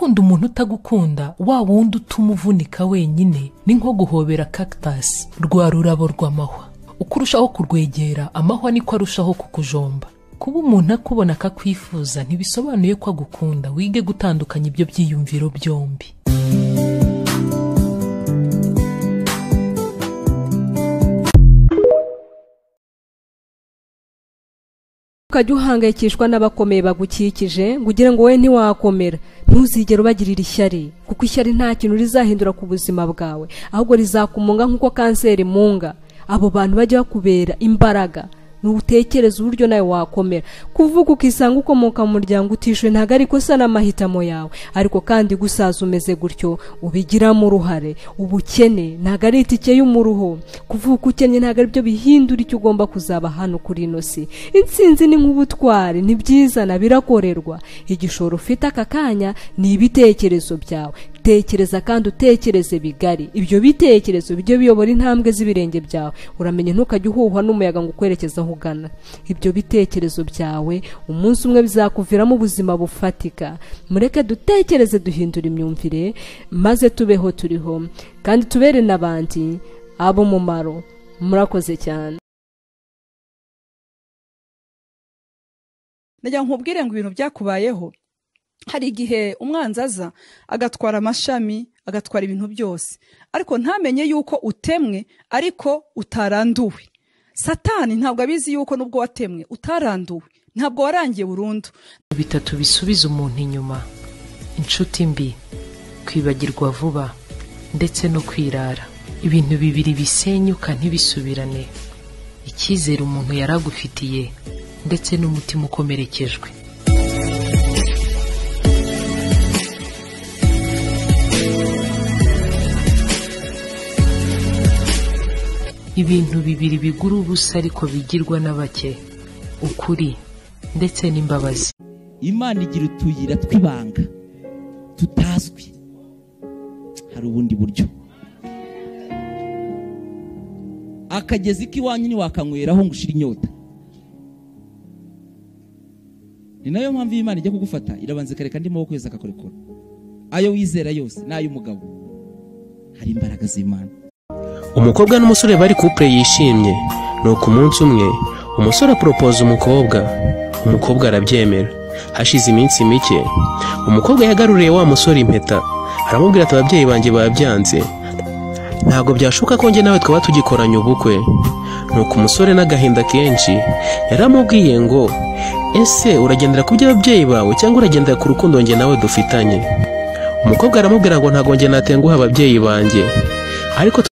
Gukunda umuntu utagukunda, wa wundi utuma uvunika wenyine, ni nko guhobera cactus, rwa rurabo rw'amahwa. Uko urushaho kurwegera, amahwa niko arushaho kukujomba. Kuba umuntu akubona akakwifuza ntibisobanuye ko agukunda. Wige gutandukanya ibyo byiyumviro byombi. Ukajya uhangayikishwa n'abakomeye bagukikije ngo ugire ngo wowe ntiwakomera, ntuzigere ubagirira ishyari, kuko ishyari nta kintu rizahindura ku buzima bwawe, ahubwo rizakumunga nk'uko kanseri imunga. Abo bantu bajya bakubera imbaraga, nutekereza uburyo nawe wakomera. Kuvuga ukisanga ukomoka mu muryango utishuye ntabwo ari ikosa n'amahitamo yawe, ariko kandi gusaza umeze gutyo ubigiramo uruhare. Ubukene ntabwo ari itike y'umuruho, kuvuka ukennye ntabwo ari byo bihindura icyo ugomba kuzaba hano kuri ino si. Intsinzi ni nk'ubutwari, ntibyizana, birakorerwa. Igishoro ufite aka kanya ni ibitekerezo byawe. Tekereza kandi utekereze bigari. Ibyo bitekerezo bijye biyobora intambwe z'ibirenge byawe. Uramenye ntukajye uhuhwa n'umuyaga ngo ukwerekeze aho ugana. Ibyo bitekerezo byawe umunsi umwe bizakuviramo ubuzima bufatika. Mureke dutekereze duhindura imyumvire, maze tubeho turiho kandi tubere n'abandi ab'umumaro. Murakoze cyane. Najya nkubwire ngo ibintu byakubayeho, hari igihe umwanzi aza agatwara amashami, agatwara ibintu byose, ariko ntamenye yuko utemwe ariko utaranduwe. Satani ntabwo abizi yuko nubwo watemwe utaranduwe, ntabwo warangiye burundu. Bitatu bisubiza umuntu inyuma: inshuti mbi, kwibagirwa vuba, ndetse no kwirara. Ibintu bibiri bisenyuka ntibisubirane: icyizere umuntu yaragufitiye ndetse n'umutima ukomerekejwe. Ibintu bibiri bigura ubusa ariko bigirwa na bake: ukuri ndetse n'imbabazi. Imana igira utuyira tw'ibanga tutazwi, hari ubundi buryo. Akagezi k'iwanyu ntiwakanyweraho ngo ushire inyota. Ni nayo mpamvu Imana ijya kugufata irabanza ikareka andi maboko yose akakurekura. Ayo wizera yose n'ay'umugabo, hari imbaraga z'Imana. Umukobwa n'umusore bari couple yishimye. Nuko umunsi umwe umusore apropose umukobwa, umukobwa arabyemera. Hashize iminsi mike umukobwa yagaruriye wa musore impeta, aramubwira ati ababyeyi banjye babyanze, ntabwo byashoboka ko njye nawe twaba tugikoranye ubukwe. Nuko umusore n'agahinda kenshi yaramubwiye ngo ese uragendera ku by'ababyeyi bawe cyangwa uragendera ku rukundo njye nawe dufitanye? Umukobwa aramubwira ngo ntabwo njye natenguha ababyeyi banjye, ariko